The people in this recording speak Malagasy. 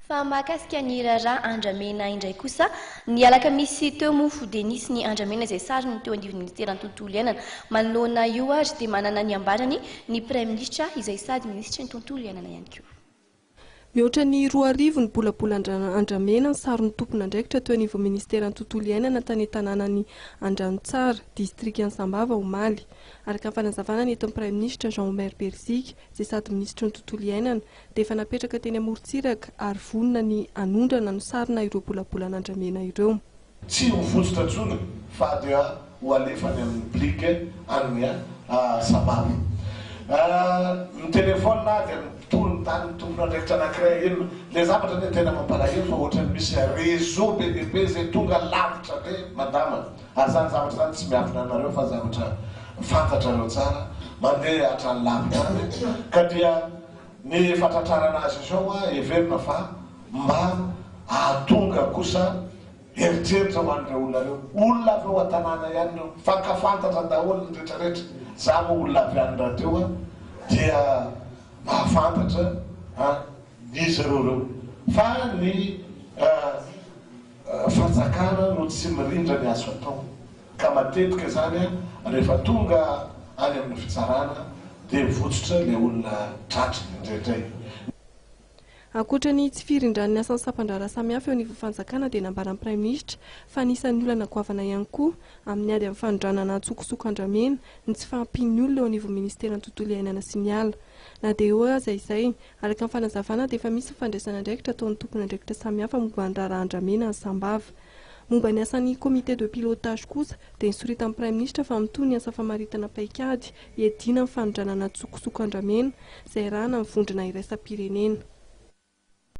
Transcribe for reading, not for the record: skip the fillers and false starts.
Fa mahakasika ny raharaha andramena indray kosa, ny alakamisy teo moa dia nisy ny andramena izay sarony teo anivon'ny minisiteran'ny tontolo iainana. Manoloana io ary dia manana ny ambarany ny praiminisitra izay sady minisitry ny tontolo iainana ihany koa. Mihoatra ny 2000 ny bolabola andramena ny saron'ny tompon'andraikitra teo anivon'ny minisiteran'ny tontolo iainana tany an-tanànan'i Andranotsara, distrikan'i Sambava omaly. Araka ny fanazavana nentin'ny praiminisitra Jean Omer Beriziky, izay sady minisitry ny tontolo iainana, dia efa napetraka teny amorontsiraka ary vonona ny hanondrana no sarona ireo bolabolan'andramena ireo. Tsy ho votsotra intsony fa dia ho alefa any amin'ny blic any Sambava. Ni-telephone aho dia nitory tany ny tompon'andraikitra anankiray inona. Ilay zavatra anie tena mampalahelo fa ohatran'ny misy réseau be dia be izay tonga lavitra be madama. Ary izany zavatra izany tsy miafina anareo fa zavatra fantatrareo tsara, mandeha hatrany lavitra any. Ka dia ny fatratrarana azy izao heverina fa mba hahatonga kosa Eritreritra ho an'ireo olona ireo. Olona avy ao an-tanàna ihany ireo. Mifankafantatra daholo ny rehetrarehetra. Za moa olona avy any rahateo an, dia mahafantatra an izy ireo ireo. Fa ny fanjakana no tsy mirindra ny azo atao. Ka matetika izany an, rehefa tonga any amin'ny fitsarana dia votsotra ilay olona tratra indraindray. Ankoatra ny tsy firindran'ny asan'ny sampan-draharaha samihafa eo anivon'ny fanjakana dia nambaran'ny Praiminisitra fa anisan'ny olana goavana ihany koa amin'ny ady amin'ny fanondranana antsokosoko andramena ny tsy fahampian'ny olona eo anivon'ny ministeran'ny tontolo iainana sy ny ala. Na dia eo aza izay, araka ny fanazavana dia efa misy ny fandraisana andraikitra ataon'ny tompon'andraikitra samihafa momba ny raharaha andramena any Sambava. Momba ny asan'ny comité de pilotage kosa dia nisoritan'ny Praiminisitra fa mitohy ny asa famaritana paikady hiadiana amin'ny fanondranana antsokosoko andramena izay iarahana amin'ny vondrona iraisam-pirenena.